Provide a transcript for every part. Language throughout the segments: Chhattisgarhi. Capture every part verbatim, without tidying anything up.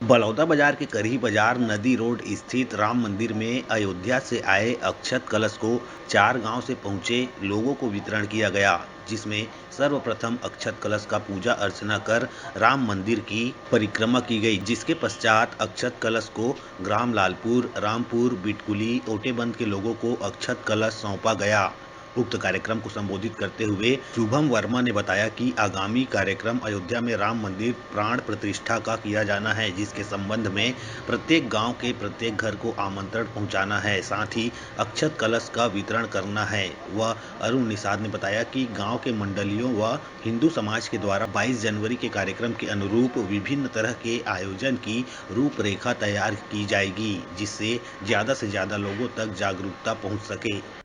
बलौदा बाजार के करही बाजार नदी रोड स्थित राम मंदिर में अयोध्या से आए अक्षत कलश को चार गांव से पहुंचे लोगों को वितरण किया गया, जिसमें सर्वप्रथम अक्षत कलश का पूजा अर्चना कर राम मंदिर की परिक्रमा की गई, जिसके पश्चात अक्षत कलश को ग्राम लालपुर, रामपुर, बिटकुली, ओटेबंद के लोगों को अक्षत कलश सौंपा गया। उक्त कार्यक्रम को संबोधित करते हुए शुभम वर्मा ने बताया कि आगामी कार्यक्रम अयोध्या में राम मंदिर प्राण प्रतिष्ठा का किया जाना है, जिसके संबंध में प्रत्येक गांव के प्रत्येक घर को आमंत्रण पहुंचाना है, साथ ही अक्षत कलश का वितरण करना है। वह अरुण निषाद ने बताया कि गांव के मंडलियों व हिंदू समाज के द्वारा बाईस जनवरी के कार्यक्रम के अनुरूप विभिन्न तरह के आयोजन की रूपरेखा तैयार की जाएगी, जिससे ज्यादा से ज्यादा लोगों तक जागरूकता पहुंच सके।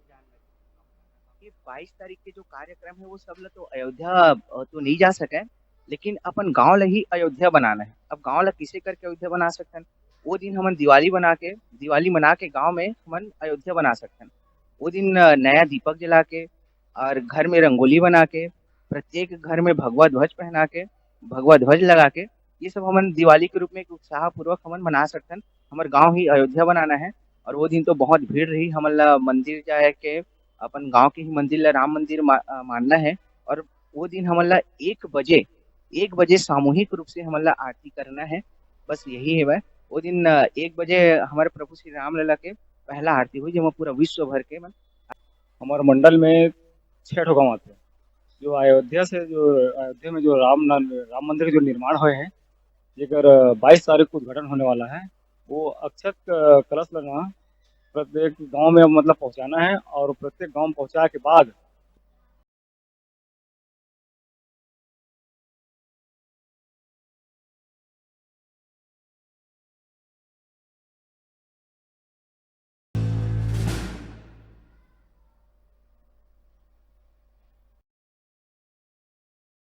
ये बाईस तारीख के जो कार्यक्रम है, वो सब ला तो अयोध्या, अ, तो नहीं जा सके, लेकिन अपन गांव ला ही अयोध्या बनाना है। अब गांव ला किसे करके अयोध्या बना सकथन? वो दिन हमन दिवाली बना के, दिवाली मना के गांव में हमन अयोध्या बना सकथन। वो दिन, अ, नया दीपक जला के और घर में रंगोली बना के, प्रत्येक घर में भगवा ध्वज पहना के, भगवा ध्वज लगा के, ये सब हमन दिवाली के रूप में एक उत्साहपूर्वक हमन मना सकथन। हमर गांव ही अयोध्या बनाना है और वो दिन तो बहुत भीड़ रही। हमन ला मंदिर जाए के अपन गांव के ही मंदिर ला राम मंदिर मा-, अ, मानना है और वो दिन हमन ला एक बजे, एक बजे सामूहिक रूप से हमन ला आरती करना है। बस यही है वह। वो दिन, अ, एक बजे हमारे प्रभु श्री राम लला के पहला आरती हुई, जेमा पूरा विश्व भर के मन हमारे मंडल में छह ठो गांव आते हैं, जो अयोध्या से, जो अयोध्या में जो राम, राम मंदिर के जो निर्माण हुए हैं, जेकर बाईस तारीख को उद्घाटन होने वाला है, वो अक्षत क-, कलश लगा प्रत्येक गांव में मतलब पहुंचाना है और प्रत्येक गांव में पहुंचा के बाद